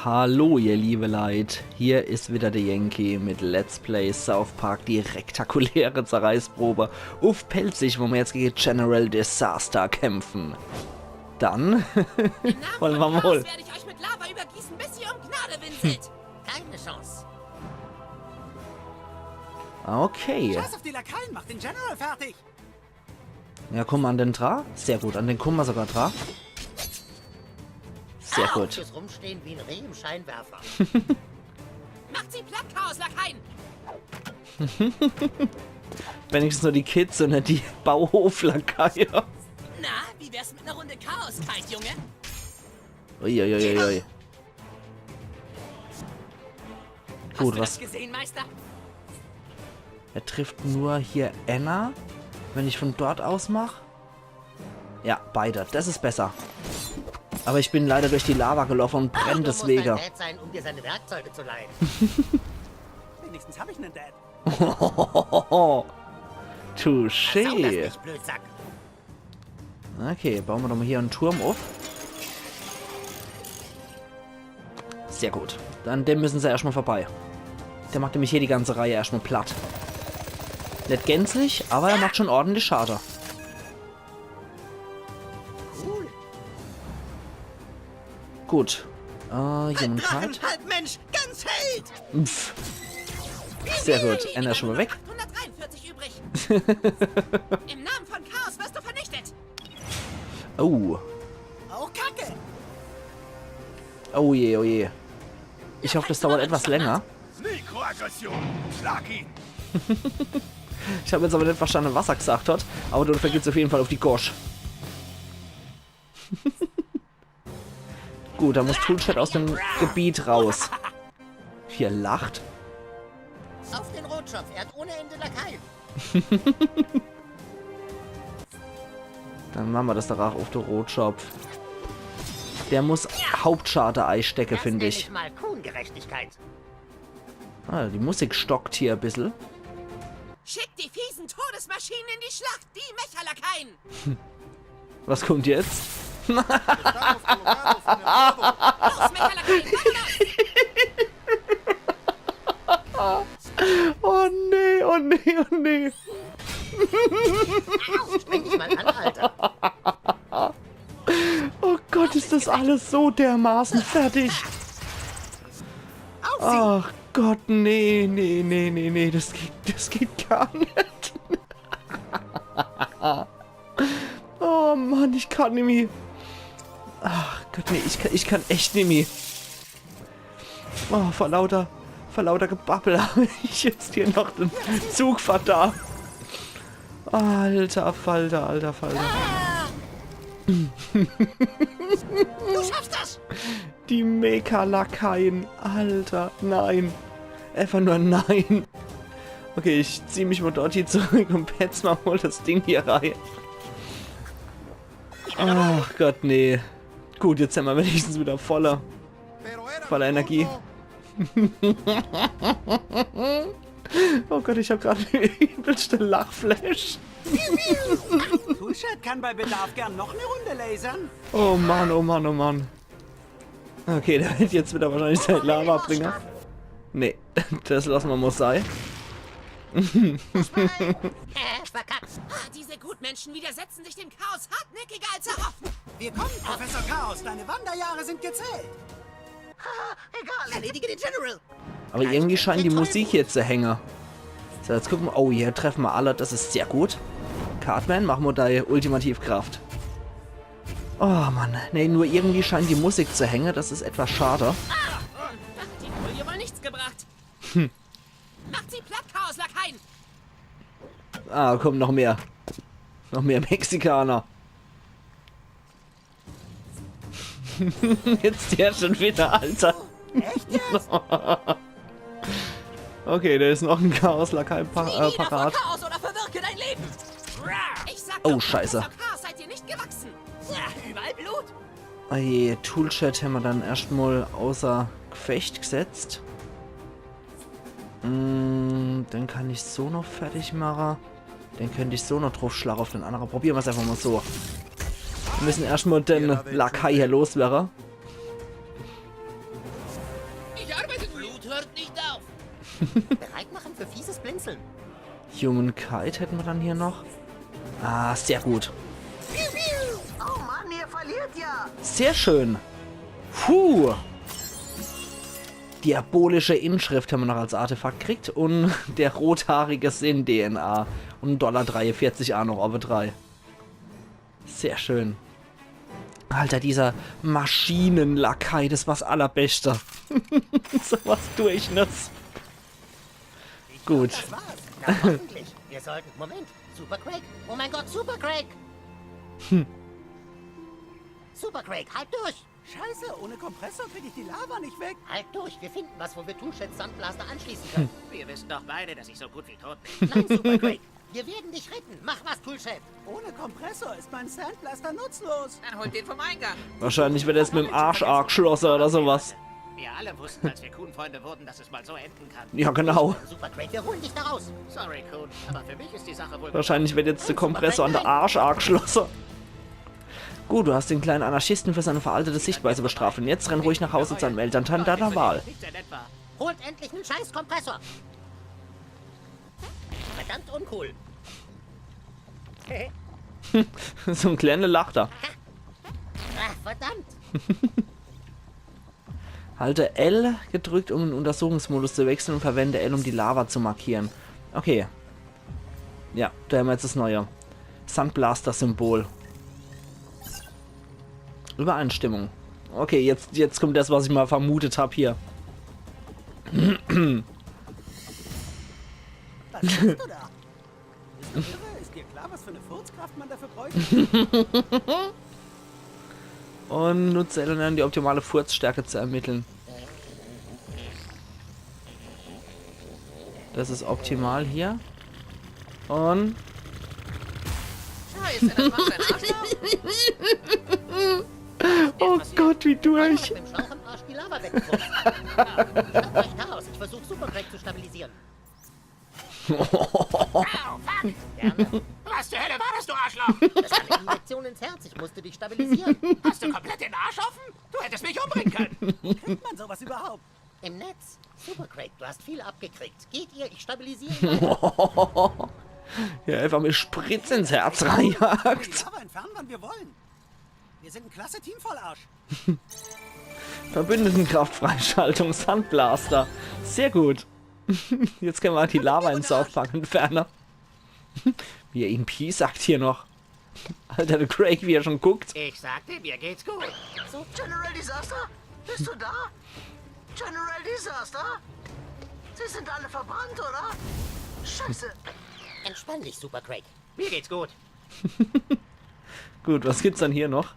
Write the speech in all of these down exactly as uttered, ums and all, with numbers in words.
Hallo, ihr liebe Leit, hier is wieder de Yankee mit Let's Play South Park, die rektakuläre Zerreißprobe uff Pälzisch, wo mer jetzt gege General Disaster kämpfen. Dann wolle mer mol. Im Namen von Chaos werde ich euch mit Lava übergießen, bis ihr um Gnade winselt. Keine Chance. Okay. Scheiß auf die Lakaien, mach den General fertig. Ja, kumme mer an den dra? Sehr gut, an den kumme mer sogar dra. Sehr gut. Fürs Rumstehen wie ein Reh im Scheinwerfer. Macht sie platt, Chaos-Lakaien! Wenigstens nur die Kids und net die Bauhof-Lakaie. Na, wie wär's mit einer Runde Chaos-Kite, Junge? Uiuiuiui. Gut, was? Hast du das gesehen, Meister? Er trifft nur hier enner. Wenn ich von dort aus mach? Ja, beide. Das is besser. Aber ich bin leider durch die Lava gelaufe und brenn deswege. Du musst ein Dad sein, um dir seine Werkzeuge zu leihen. Wenigstens hab ich einen Dad. Versau das nicht, Blödsack. Okay, baue mer doch mol hier en Turm uff. Sehr gut. An dem müssen se erscht mol vorbei. Der macht nämlich hier die ganze Reihe erscht mol platt. Net gänzlich, aber er macht schon ordentlich Schade. Cool. Gut. Äh, hier Halb Drachen, halb Mensch, ganz Held! Pff. Sehr gut. Enner is schon mol weg. Achthundertdreiundvierzig übrig. Im Namen von Chaos wirst du vernichtet. Oh. Oh, Kacke! Oh je, oh je. Ich hoff, das dauert etwas länger. Mikroaggression. Schlag ihn. Ich hab jetzt aber net verstanden, was er gesagt hat, aber dafür geht's auf jeden Fall auf die Gosch. Gut, da muss Toolshed aus dem Gebiet raus. Hier lacht. Auf den Rotschopf, er hat ohne Ende Lakaien. Dann mache mer das doch auch auf de Rotschopf. Der muss Hauptschade eistecke, find ich. Das nenn ich mal Kuhngerechtigkeit. Ah, die Musik stockt hier e bissel. Schickt die fiesen Todesmaschinen in die Schlacht, die Mecha-Lakaien! Was kommt jetzt? Los, Mecha-Lakaien, los! Oh nee, oh nee, oh nee. Au, streng dich mal an, Alter. Oh Gott, is das alles so dermaßen fertig. Ach Gott, nee, nee, nee, nee, nee, das geht, das geht gar net. Oh Mann, ich kann nimmi. Ach Gott, nee, ich kann, ich kann echt nimmi. Oh, vor lauter, vor lauter Gebabbel hab ich jetzt hier noch den Zug verdorben. Alter Falter, alter Falter. Du schaffst das! Die Mecha-Lakaien, Alter, nein. Einfach nur nein. Okay, ich zieh mich mol dort hier zurück und petz mer mol das Ding hier rein. Ach Gott, nee. Gut, jetzt hämmer wenigstens wieder volle, volle Energie. Oh Gott, ich hab grad übelste Lachflash. Toolshed kann bei Bedarf gern noch eine Runde lasern. Oh Mann, oh Mann, oh Mann. Okay, der wird jetzt wieder wahrscheinlich sein Lava bringe. Nee, das lasse mer mol sei. Verkackt. Ah, diese Gutmenschen widersetzen sich dem Chaos hartnäckiger als erhofft. Wir kommen, Professor Chaos, deine Wanderjahre sind gezählt. Haha, egal, erledige den General. Aber irgendwie scheint die Musik hier zu hänge. So, jetzt gucke mer. Oh, hier treffe mer alle. Das is sehr gut. Cartman, mach mol dei Ultimativkraft. Oh Mann, nee, nur irgendwie scheint die Musik zu hänge. Das is etwas schade. Hat die Folie wohl nichts gebracht. Macht sie platt, Chaos-Lakaien! Ah, komm, noch mehr. Noch mehr Mexikaner. Jetzt der schon wieder, Alter. Echt jetzt? Okay, da is noch en Chaos-Lakai pa äh, parat. Chaos oder verwirke dein Leben! Ich sag doch, oh, Scheiße. Professor Chaos seid ihr nicht gewachsen. Ja, überall Blut. Ah je, Toolshed hämmer dann erscht mol außer Gefecht gesetzt. Mm, den kann ich so noch fertig mache. Den könnt ich so noch druffschlage auf den annere. Probiere mer's einfach mol so. Mir müssen erscht mol den Lakai hier loswerre. Blut hört nicht auf. Bereit machen für fieses Blinzeln. Human Kite hätten wir dann hier noch. Ah, sehr gut. Oh Mann, ihr verliert ja. Sehr schön. Puh. Diabolische Inschrift haben wir noch als Artefakt gekriegt und der rothaarige Sinn-D N A. Und ein Dollar dreiundvierzig A noch, aber drei. Sehr schön. Alter, dieser Maschinenlakai, das war's Allerbeste. So was Durchschnitts. Gut. Das war's. Na, hoffentlich. Wir sollten. Moment. Super Craig. Oh mein Gott, Super Craig. Super Craig, halt durch. Scheiße, ohne Kompressor krieg ich die Lava nicht weg. Halt durch, wir finden was, wo wir Toolsheds Sandblaster anschließen können. Wir wissen doch beide, dass ich so gut wie tot bin. Nein, Super Craig, wir werden dich retten. Mach was, Toolshed. Ohne Kompressor ist mein Sandblaster nutzlos. Dann holt den vom Eingang. Wahrscheinlich wird er jetzt mit dem Arsch angeschlossen oder sowas. Wir alle wussten, als wir Coon-Freunde wurden, dass es mal so enden kann. Ja, genau. Super Craig, wir holen dich da raus. Sorry, Coon, aber für mich ist die Sache wohl. Wahrscheinlich wird jetzt der Kompressor an der Arsch angeschlossen. Gut, du hast den kleinen Anarchisten für seine veraltete Sichtweise bestraft. Und jetzt renn ruhig nach Hause zu deinem Elternteil deiner Wahl. Nicht sehr nett war. Holt endlich einen scheiß Kompressor. Verdammt uncool. So ein kleiner Lachter. Ah, verdammt. Halte L gedrückt, um den Untersuchungsmodus zu wechseln, und verwende L, um die Lava zu markieren. Okay. Ja, da haben wir jetzt das neue Sandblaster-Symbol. Übereinstimmung. Okay, jetzt, jetzt kommt das, was ich mal vermutet hab hier. Was machst du da? Bist du irre? Ist dir klar, was für eine Furzkraft man dafür bräuchte? Und nutze L und R, um die optimale Furzstärke zu ermitteln. Das ist optimal hier. Und Scheiße, das war sein Arschloch. oh Gott, wie durch. Mit dem Schlauch im Arsch die Lava weggefurzt. Schnappt euch Chaos, ich versuche Super Craig zu stabilisieren. Gerne. Was zur Hölle war das, du Arschloch? Das war eine Injektion ins Herz, ich musste dich stabilisieren. Hast du komplett den Arsch offen? Du hättest mich umbringen können. Kriegt man sowas überhaupt? Im Netz. Super Craig, du hast viel abgekriegt. Geht ihr, ich stabilisiere ihn weiter. Ja, einfach mit Spritz ins Herz reinjagt. Lava entfernen, wann wir wollen. Wir sind ein klasse Team voll Arsch. Verbündetenkraftfreischaltung, Sandblaster. Sehr gut. Jetzt können wir die Lava in South Park entfernen. Wie er ihn Peace sagt hier noch. Alter, der Craig, wie er schon guckt. Ich sagte, mir geht's gut. So, General Disaster? Bist du da? General Disaster? Sie sind alle verbrannt, oder? Scheiße. Entspann dich, Super Craig. Mir geht's gut. Gut, was gibt's dann hier noch?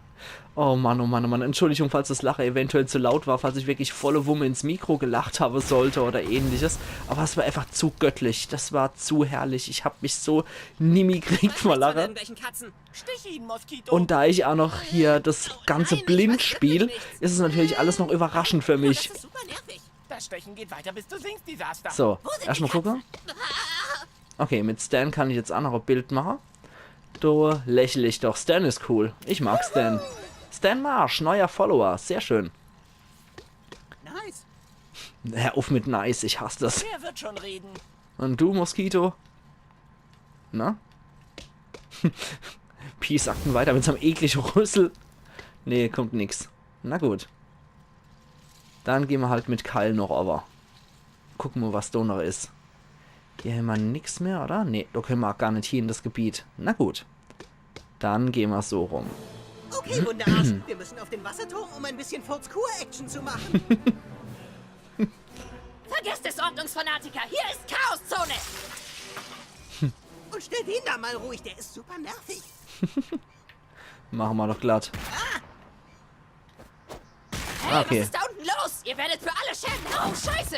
Oh Mann, oh Mann, oh Mann. Entschuldigung, falls das Lachen eventuell zu laut war, falls ich wirklich volle Wumme ins Mikro gelacht haben sollte oder ähnliches. Aber es war einfach zu göttlich. Das war zu herrlich. Ich hab mich so nimmi gekriegt vor Lachen. Irgendwelchen Katzen. Stich ihn, Moskito. Und da ich auch noch hier das ganze Blindspiel, ist es natürlich alles noch überraschend für Das mich. Ist super nervig. Das Stechen geht weiter, bis du singst, Disaster. So, erstmal gucken. Okay, mit Stan kann ich jetzt auch noch ein Bild machen. Du lächel ich doch. Stan ist cool. Ich mag Stan. Stan Marsh, neuer Follower. Sehr schön. Nice. Hör auf mit nice, ich hasse das. Er wird schon reden. Und du, Moskito? Na? Peace sagt weiter mit seinem ekligen Rüssel. Nee, kommt nix. Na gut. Dann gehen wir halt mit Kyle noch over. Gucken wir, was da noch ist. Hier haben wir nix mehr, oder? Nee, da können wir auch gar nicht hin in das Gebiet. Na gut. Dann gehen wir so rum. Okay, Wunderarsch, wir müssen auf den Wasserturm, um ein bisschen Furzkur-Action zu machen. Vergesst es, Ordnungsfanatiker. Hier ist Chaoszone. Und stell den da mal ruhig, der ist super nervig. Machen wir doch glatt. Hey, Ah, okay. Was ist da unten los? Ihr werdet für alle schämen. Oh, scheiße.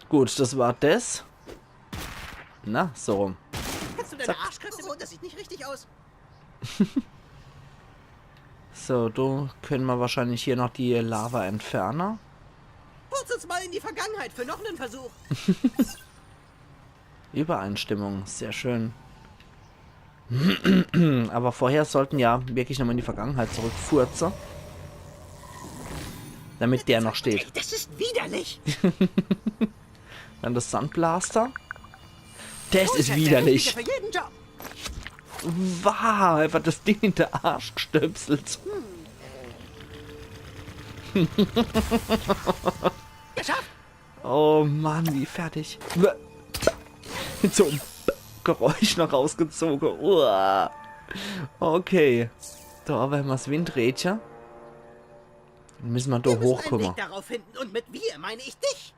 Gut, das war das. Na, so rum. Kannst du deine Arschkräfte so? Das sieht nicht richtig aus. So, da können wir wahrscheinlich hier noch die Lava entfernen. Putz uns mal in die Vergangenheit für noch einen Versuch. Übereinstimmung, sehr schön. Aber vorher sollten wir ja wirklich nochmal in die Vergangenheit zurückfurzen. Damit der noch steht. Ey, das ist widerlich. Dann das Sandblaster. Das ist widerlich. Für jeden Job. Wow, einfach das Ding in de Arsch gestöpselt. Geschafft. Oh Mann, wie fertig. Mit so em Geräusch noch rausgezoge. Uah. Okay. Do awwer hämmer's Windrädche. Dann müsse mer do hochkumme. Wir müssen einen Weg darauf finden und mit wir meine ich dich.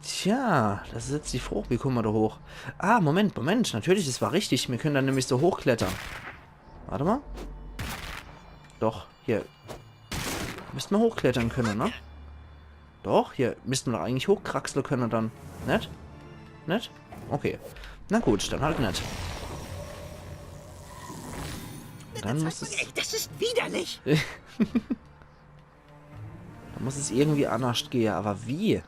Tja, das is jetzt die Frooch, wie kumme mer do hoch? Ah, Moment, Moment, natürlich, das war richtig. Mir könne dann nämlich so hochklettere. Wart emol. Doch, hier. Müsste mer hochklettere könne, ne? Doch, hier müsste mer doch eigentlich hochkraxle könne dann. Net? Net? Okay. Na gut, dann halt net. Dann muss es... Ey, das ist widerlich. Do muss es irgendwie annerscht gehe, awwer wie?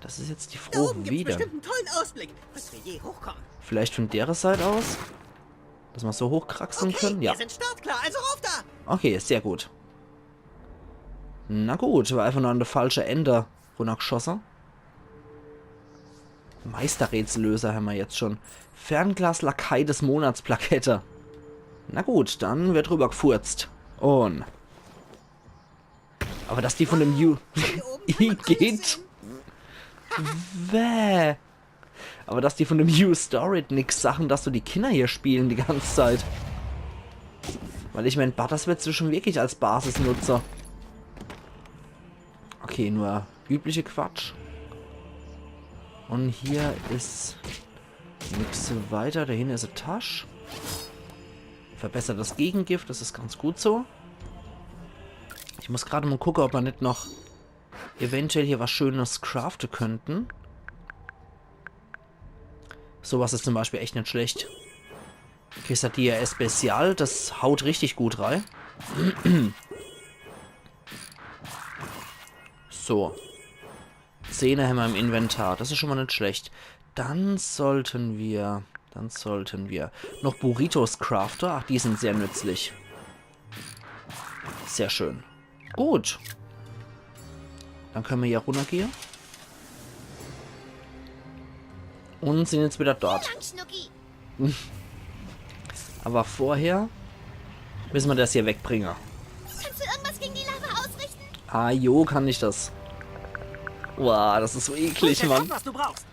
Das is jetzt die Frooch. Da oben gibt's wieder bestimmt einen tollen Ausblick, falls wir je hochkommen. Vielleicht von dere Seit aus? Dass mer so hochkraxle könne? Ja. Wir sind startklar, also rauf da! Okay, sehr gut. Na gut, war einfach nur an de falsche End runnergeschosse. Meisterrätsellöser hämmer jetzt schon. Fernglas-Lakai des Monats Plakette. Na gut, dann werd drüber gefurzt. Un... Awwer dass die von dem Ju... Igitt. Wäh. Awwer dass die von dem Use Dorrit nix sache, dass so die Kinner hier spiele die ganz Zeit. Weil ich mein, Butters werd's du schon wirklich als Basis nutze. Okay, nur übliche Quatsch. Un hier is nix weiter. Do hinne is e Tasch. Verbessert das Gegengift, das is ganz gut so. Ich muss grad mol gucke, ob mer net noch eventuell hier was Schönes crafte könnte. Sowas is zum Beispiel echt net schlecht. Quesadilla Especial, das haut richtig gut rei. So. Zehner hämmer im Inventar. Das is schon mol net schlecht. Dann sollten wir, dann sollten wir noch Burritos crafte. Ach, die sind sehr nützlich. Sehr schön. Gut. Dann könne mer hier runnergehe. Un sind jetzt wieder dort. Hier lang, Schnucki. Awwer vorher müsse mer das hier wegbringe. Kannst du irgendwas gegen die Lava ausrichten? Ah, jo, kann ich das. Boah, das is so eklig, Mann. Und jetzt, was du brauchst.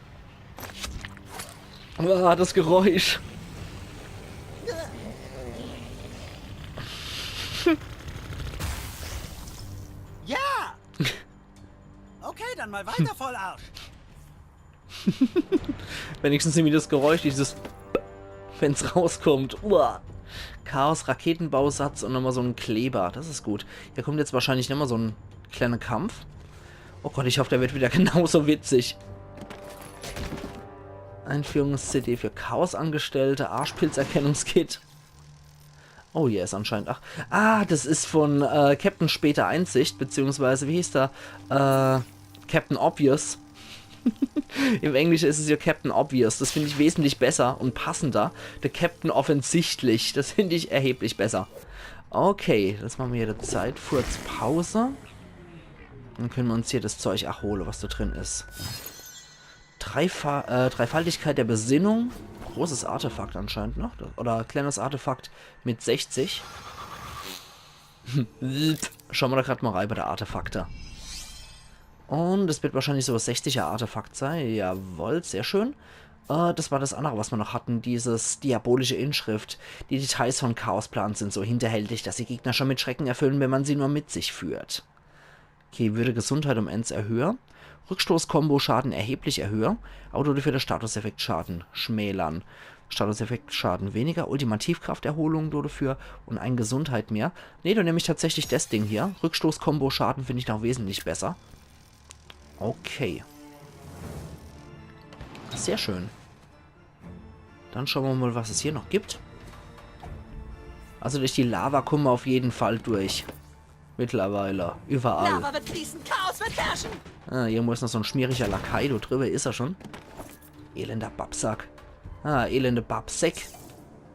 Boah, das Geräusch. Ja! Okay, dann mal weiter, Vollarsch. Wenigstens irgendwie das Geräusch, dieses, wenn's rauskommt. Uah. Chaos-Raketenbausatz un nochmol so en Kleber. Das is gut. Hier kommt jetzt wahrscheinlich nochmol so en kleiner Kampf. Oh Gott, ich hoff, der wird wieder genauso witzig. Einführungs-C D für Chaos-Angestellte, Arschpilzerkennungskit. Oh, hier is anscheinend. Ach, ah, das is von äh, Captain Später Einsicht, beziehungsweise, wie hieß der? Äh, Captain Obvious. Im Englischen is es ja Captain Obvious. Das find ich wesentlich besser un passender. Der Captain Offensichtlich. Das find ich erheblich besser. Okay, jetzt mache mer hier de Zeitfurz Pause. Dann könne mer uns hier das Zeug ach hole, was do drin is. Dreifa äh, Dreifaltigkeit der Besinnung. Großes Artefakt anscheinend noch. Oder kleines Artefakt mit sechzig. Schaue mer doch grad mol rei bei de Artefakte. Un es wird wahrscheinlich so e sechziger Artefakt sei. Jawoll, sehr schön. Äh, das war das annere, was mer noch hatte. Dieses diabolische Inschrift. Die Details von Chaos Plan sind so hinterhältig, dass sie Gegner schon mit Schrecken erfüllen, wenn man sie nur mit sich führt. Okay, würde Gesundheit um eens erhöhe. Rückstoß-Kombo-Schaden erheblich erhöhe, awwer dodefür de Statuseffekt Schaden schmälern. Statuseffekt Schaden weniger, Ultimativkraft-Erholung dodefür un ein Gesundheit mehr. Nee, dann nemm ich tatsächlich des Ding hier. Rückstoß-Kombo-Schaden find ich noch wesentlich besser. Okay. Sehr schön. Dann schaue mer mol, was es hier noch gibt. Also durch die Lava kumme mer uff jeden Fall durch. Mittlerweile. Überall. Lava wird fließen, Chaos wird herrschen. Ah, irgendwo is noch so en schmieriger Lakai. Do drüber is er schon. Elender Babsack. Ah, elende Babsäck.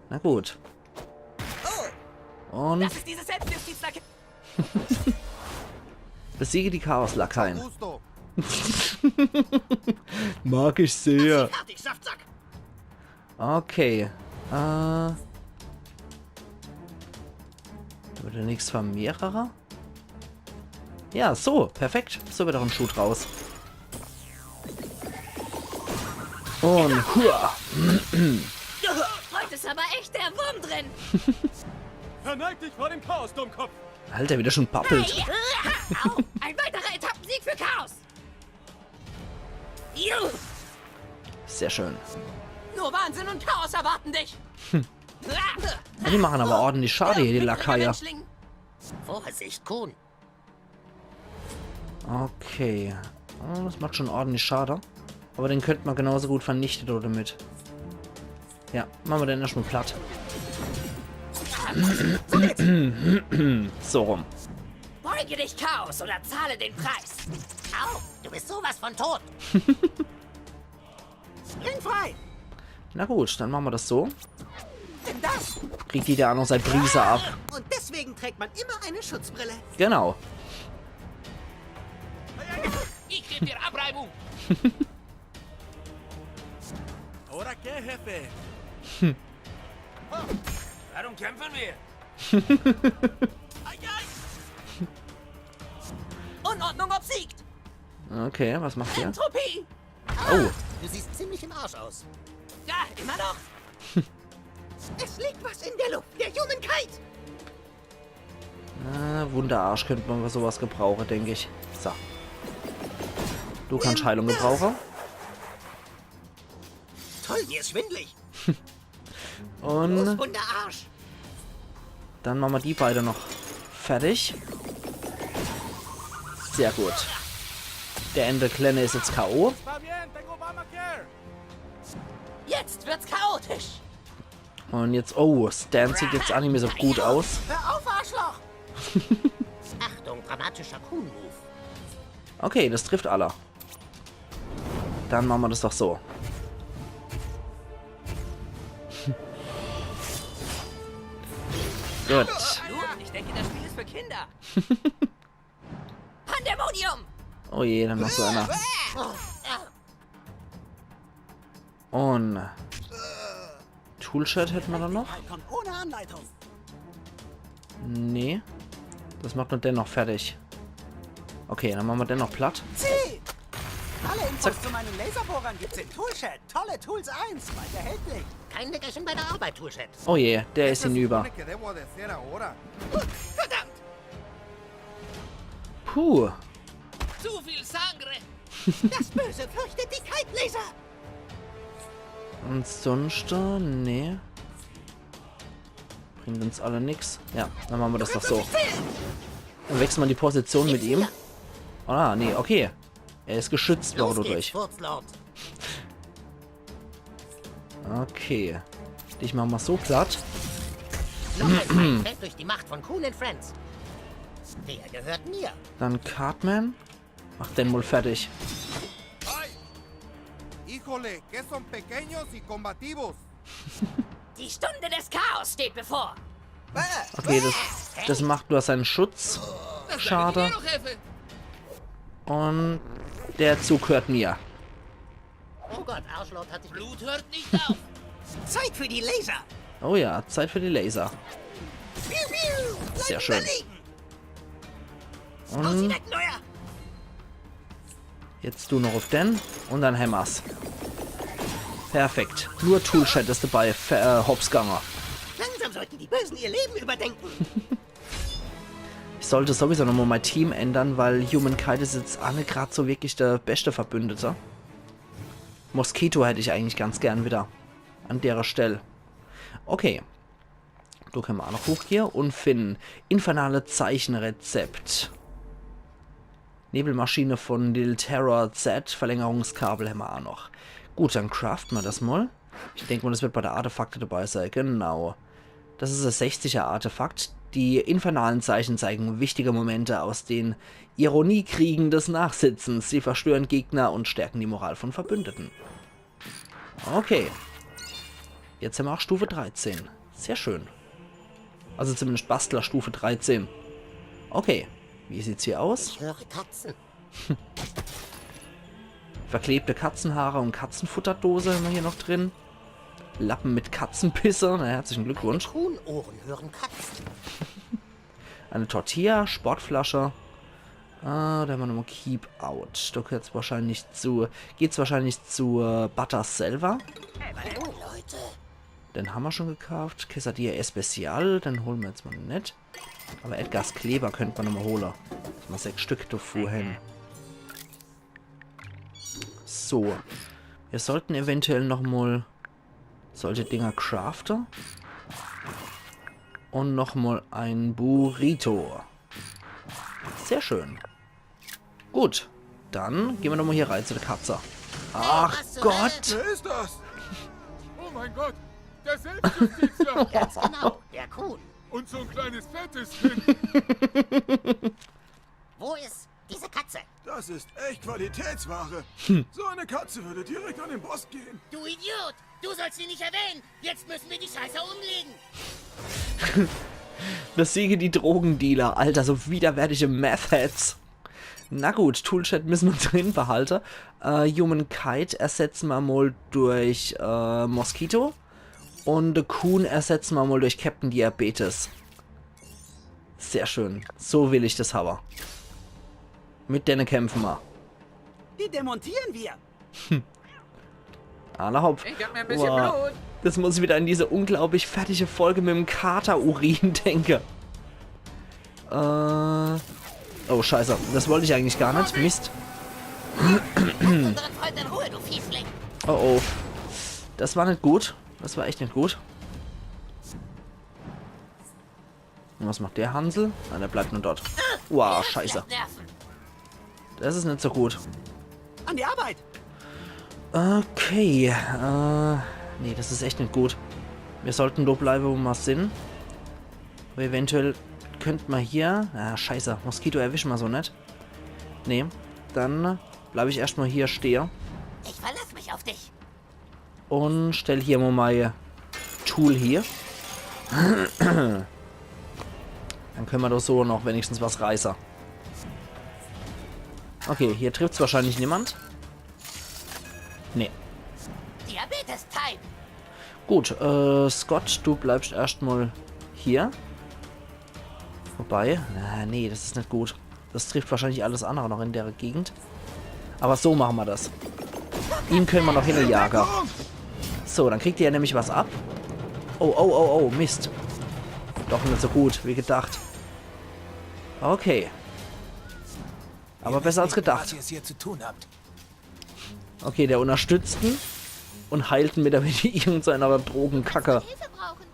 Na gut. Oh, un das ist diese Selbstjustizrakete. Besiege die Chaos-Lakaien. Gusto. Mag ich sehr. Fertig, Saftsack! Okay. Äh. Oder nix von mehrere? Ja, so, perfekt. So wird auch ein Schuh draus. Und hua. Heute ist aber echt der Wurm drin. Verneig dich vor dem Chaos, Dummkopf! Alter, wie der schon babbelt. Au, ein weiterer Etappensieg für Chaos. Juhu. Sehr schön. Nur Wahnsinn und Chaos erwarten dich. Ja, die machen aber ordentlich Schade hier, die Lakaie. Vorsicht, Kuhn. Okay. Oh, das macht schon ordentlich Schade. Aber den könnte man genauso gut vernichten oder mit. Ja, machen wir den erstmal platt. So rum. Beuge dich, Chaos, oder zahle den Preis. Au, du bist sowas von tot. Spring frei! Na gut, dann machen wir das so. Denn das Kriegt die da noch sein Brise ab. Und deswegen trägt man immer eine Schutzbrille. Genau. Ich gebe dir Abreibung. Ahora qué, jefe? Warum kämpfen wir? Unordnung obsiegt. Okay, was macht ihr? Entropie. Oh, Du siehst ziemlich im Arsch aus. Ja, immer noch. Es liegt was in der Luft. Der Human Kite. äh, Wunderarsch könnte man für sowas gebrauchen, denke ich. So. Du kannst Heilung gebrauchen. Toll, mir ist schwindelig. Und Wunderarsch. dann machen wir die beide noch fertig. Sehr gut. Der Ende Kleine ist jetzt K O. Está bien, tengo Obamacare. Jetzt wird's chaotisch. Und jetzt, oh, Stan sieht jetzt auch nicht mehr so gut aus. Hör auf, Arschloch! Achtung, dramatischer Kuhn-Move. Okay, das trifft alle. Dann machen wir das doch so. Gut. Nun, ich denke, das Spiel ist für Kinder. Pandemonium! Oh je, dann noch so einer. Und Toolshed hätten wir dann noch? Kommt ohne Anleitung. Nee. Das macht nur den noch fertig. Okay, dann machen wir den noch platt. Zieh! Alle Infos zu meinen Laserbohrern gibt's in Toolshed. Tolle Tools eins, bald erhältlich. Kein Nickerchen bei der Arbeit, Toolshed. Oh je, der ist hinüber. ¿Qué debo de hacer ahora? Verdammt! Puh. Zu viel Sangre! Das Böse fürchtet die Kite-Laser. Und sonst, äh, nee. Bringt uns alle nix. Ja, dann machen wir das doch so. Dann wechseln wir die Position mit ihm. Ah, nee, okay. Er ist geschützt worden Los geht's, dadurch. Furzlord. Okay. Dich machen wir so platt. Noch ein Feld durch die Macht von Kuhn and Friends. Der gehört mir. Dann Cartman. Mach den mal fertig. ¡Ay! Híjole, que son pequeños y combativos. Die Stunde des Chaos steht bevor. Okay, das, das macht nur seinen Schutz. Das Schade. Sage ich dir doch, Jefe. Und der Zug gehört mir. Oh Gott, Arschloch hat sich... Blut hört nicht auf. Zeit für die Laser. Oh ja, Zeit für die Laser. Piu, piu. Bleib Sehr schön. Überlegen. Hau sie Und weg, Neuer. Jetzt du noch auf den und dann hämmer's. Perfekt. Nur Toolshed ist dabei, Fe- äh, Hopsganger. Langsam sollten die Bösen ihr Leben überdenken. Ich sollte sowieso nochmal mein Team ändern, weil Human Kite ist jetzt auch nicht grad so wirklich der beste Verbündete. Mosquito hätte ich eigentlich ganz gern wieder an derer Stelle. Okay. Do könne mer auch noch hoch hier und finden. Infernale Zeichenrezept. Nebelmaschine von Lil Terror Z, Verlängerungskabel hämmer auch noch. Gut, dann craften mer das mal. Ich denk mal, das wird bei der Artefakte dabei sein. Genau. Das ist das sechziger Artefakt. Die infernalen Zeichen zeigen wichtige Momente aus den Ironiekriegen des Nachsitzens. Sie verstören Gegner und stärken die Moral von Verbündeten. Okay. Jetzt hämmer auch Stufe dreizehn. Sehr schön. Also zumindest Bastler Stufe dreizehn. Okay. Wie sieht's hier aus? Ich höre Katzen. Verklebte Katzenhaare und Katzenfutterdose hämmer hier noch drin. Lappen mit Katzenpisse. Na, herzlichen Glückwunsch. Kuhnohren hören Katzen. Eine Tortilla, Sportflasche. Ah, do hämmer nochmol Keep Out. Do gehört's wahrscheinlich zu. Geht's wahrscheinlich zu äh, Butters selber. Leute. Den hämmer schon gekauft. Quesadilla Especial, den hole mer jetzt mol net. Aber Edgars Kleber könnt mer nochmol hole. Mol sechs Stück dovu hen. So. Mir sollten eventuell nochmol solche Dinger crafte. Und nochmol ein Burrito. Sehr schön. Gut, dann gehn mer doch mol hier rei zu de Katze. Ach Was zur Gott! Wer ist das? Oh mein Gott, der Selbstjustizler! Ganz genau, der Kuhn. Und so ein kleines fettes Kind. Wo ist diese Katze? Das ist echt Qualitätsware. So eine Katze würde direkt an den Boss gehen. Du Idiot! Du sollst sie nicht erwähnen! Jetzt müssen wir die Scheiße umlegen! Besiege die Drogendealer, Alter, so widerwärtige Meth-Heads. Na gut, Toolshed müsse mer drin behalte. Äh, Human Kite ersetze mer mol durch äh, Mosquito. Und de Kuhn ersetze mer mol durch Captain Diabetes. Sehr schön. So will ich des hawwe. Mit denne kämpfe mer. Die demontieren wir. Alla hopp. Ich hab mir ein bisschen Wow. Blut. Das muss wieder an diese unglaublich fertige Folge mit dem Kater-Urin denke. Äh. Oh, scheiße. Das wollt ich eigentlich gar net. Mist. Unseren Freund in Ruhe, du Fiesling! Oh, oh. Das war net gut. Das war echt net gut. Und was macht der Hansel? Na, der bleibt nur dort. Wow, scheiße. Nerven! Das is net so gut. An die Arbeit! Okay, äh, nee, das is echt net gut. Mir sollten do bleibe, wo mer sin. Aber eventuell könnt mer hier... Ah, scheiße, Mosquito erwische mer so net. Nee, dann bleib ich erscht mol hier stehe. Ich verlass mich auf dich! Und stell hier mol mei Tool hier. Dann könne mer doch so noch wenigstens was reiße. Okay, hier trifft's wahrscheinlich niemand. Nee. Diabetes-Time! Gut, äh, Scott, du bleibst erscht mol hier. Wobei, äh, nee, das is net gut. Das trifft wahrscheinlich alles andere noch in der Gegend. Aber so mache mer das. Ihn könne mer noch hinjage. So, dann kriegt ihr nämlich was ab. Oh, oh, oh, oh, Mist. Doch net so gut, wie gedacht. Okay. Aber besser als gedacht. Was ihr es hier zu tun habt. Okay, der unterstützt ihn und heilt ihn mit der irgendeiner Drogenkacke. Hilfe brauchen.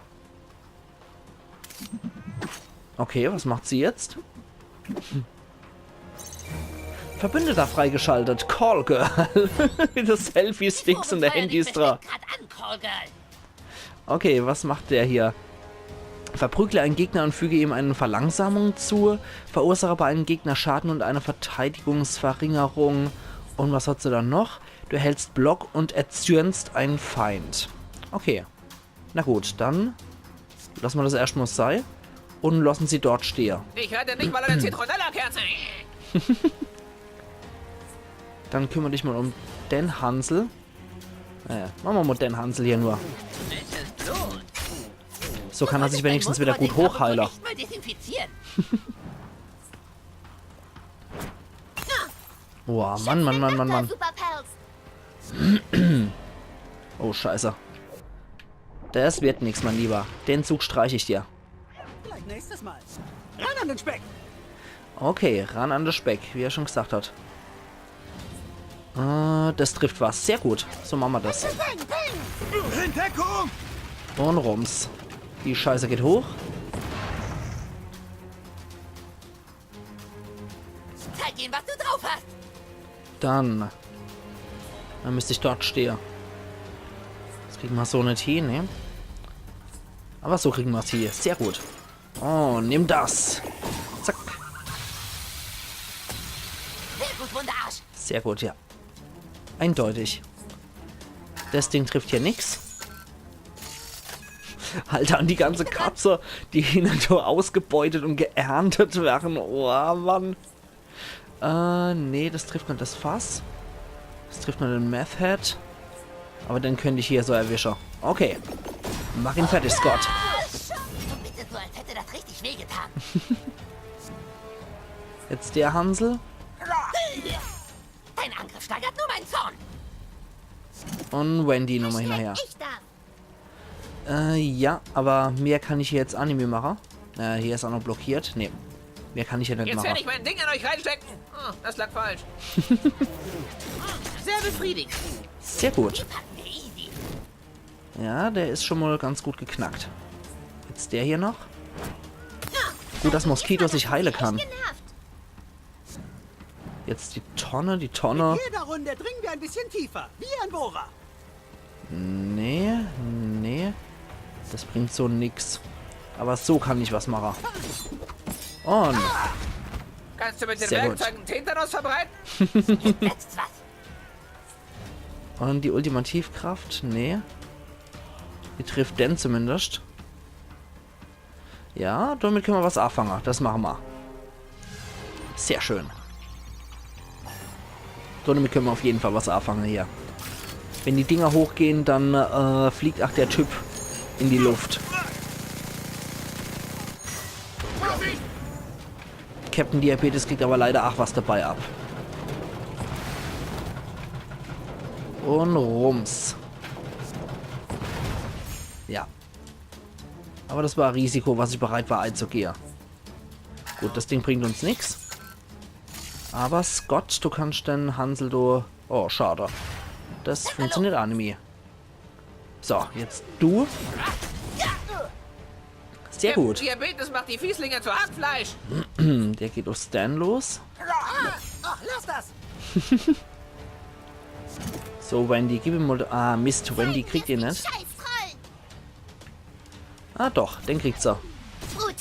Okay, was macht sie jetzt? Verbündeter freigeschaltet. Call Girl. Wieder Selfie-Sticks und der Handy is dra. Grad an, Call Girl! Okay, was macht der hier? Verprügle einen Gegner und füge ihm eine Verlangsamung zu. Verursache bei einem Gegner Schaden und eine Verteidigungsverringerung. Und was hat sie dann noch? Du hältst Block und erzürnst einen Feind. Okay. Na gut, dann lasse mer das erscht mol sei. Und lasse sie dort stehe. Ich hätte nicht mal eine Zitronella-Kerze. Dann kümmer dich mol um den Hansel. Naja, mache mer mol den Hansel hier nur. So kann er sich wenigstens wieder gut hochheile. Nicht mal desinfizieren! Boah, Mann, Mann, Mann, Mann, Mann. Super Pals. Oh, scheiße. Das wird nix, mein Lieber. Den Zug streich ich dir. Vielleicht nächstes Mal. Ran an den Speck! Okay, ran an de Speck, wie er schon gesagt hat. Äh, das trifft was. Sehr gut. So mache mer das. In Deckung! Und rums. Die Scheiße geht hoch. Zeig ihnen, was du drauf hast! Dann. Dann müsst ich dort stehe. Das kriege mer so net hin, ne? Aber so kriege mer's hier. Sehr gut. Oh, nimm das. Zack. Sehr gut, Wunderarsch! Sehr gut, ja. Eindeutig. Das Ding trifft hier nix. Alter, und die ganze Katze, die hin und her ausgebeutet und geerntet werden. Oh, Mann. Äh, nee, das trifft nur das Fass. Das trifft nur den Meth Head. Aber den könnte ich hier so erwischen. Okay. Mach ihn fertig, Scott. So bitte, so als hätte das richtig wehgetan. Jetzt der Hansel. Dein Angriff steigert nur meinen Zorn. Und Wendy nochmal hinterher. Ich darf. Äh, ja, aber mehr kann ich hier jetzt aa nimmi mache. Äh, hier is aa noch blockiert. Nee, mehr kann ich hier net Jetzt werde mache. Ich mein Ding in euch reinstecken. Oh, das lag falsch. Sehr befriedigend. Sehr gut. Packen wir easy. Ja, der is schon mal ganz gut geknackt. Jetzt der hier noch. Gut, dass Moskito sich heile kann. Genervt. Jetzt die Tonne, die Tonne. Jeder Runde dringen wir ein bisschen tiefer, wie ein Bohrer. Nee, nee. Das bringt so nix. Aber so kann ich was mache. Und Kannst du mit den Sehr gut. Werkzeugen Tetanus verbreiten? Jetzt was. Und die Ultimativkraft? Nee. Die trifft den zumindest. Ja, damit können wir was anfangen. Das machen wir. Sehr schön. So, damit können wir auf jeden Fall was anfangen hier. Wenn die Dinger hochgehen, dann äh, fliegt auch der Typ in die Luft. Captain Diabetes kriegt aber leider auch was dabei ab. Und rums. Ja. Aber das war ein Risiko, was ich bereit war einzugehen. Gut, das Ding bringt uns nix. Aber Scott, du kannst den Hansel do... Oh, schade. Das funktioniert aa nimmi. So, jetzt du. Sehr gut. Diabetes macht die Fieslinge zu Hackfleisch. Der geht auf Stan los. Ach, lass das! So, Wendy, gib ihm mal... Ah, Mist, Wendy kriegt ihn net. Scheißtrollen. Ah, doch, den kriegt er. Brutal.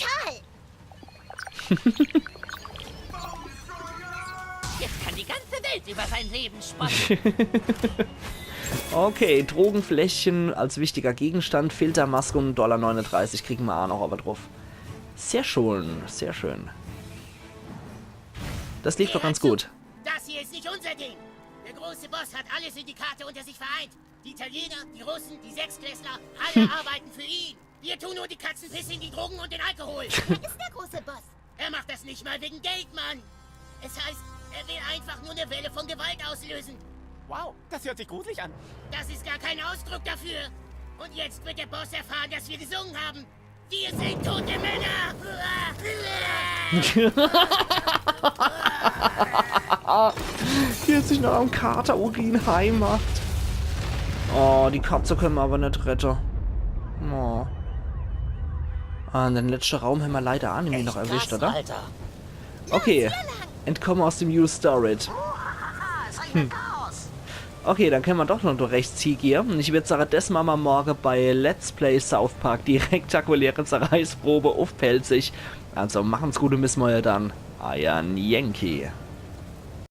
Jetzt kann die ganze Welt über sein Leben spotten. Okay, Drogenfläschchen als wichtiger Gegenstand, Filtermaske und Dollar neununddreißig kriegen wir auch noch aber drauf. Sehr schön, sehr schön. Das lief doch ganz gut. Das hier ist nicht unser Ding. Der große Boss hat alle Syndikate unter sich vereint. Die Italiener, die Russen, die Sechsklässler, alle arbeiten für ihn. Wir tun nur die Katzenpisse in die Drogen und den Alkohol. Wer ist der große Boss? Er macht das nicht mal wegen Geld, Mann. Es heißt, er will einfach nur eine Welle von Gewalt auslösen. Wow, das hört sich gruselig an. Das ist gar kein Ausdruck dafür. Und jetzt wird der Boss erfahren, dass wir gesungen haben. Wir sind tote Männer. Wie er sich noch am Katerurin heim macht. Oh, die Katze können wir aber net rette. Oh. Ah, in den letzten Raum haben wir leider Anime noch erwischt, oder? Alter. Okay. Entkomme aus dem Used Turret. Haha, es regnet Chaos. Okay, dann können wir doch noch durch rechts hier gehen. Und ich würd sagen, das machen wir morgen bei Let's Play South Park die rektakuläre Zerreißprobe auf Pälzisch. Also machen's gut und bis morgen dann. Euer Yankee.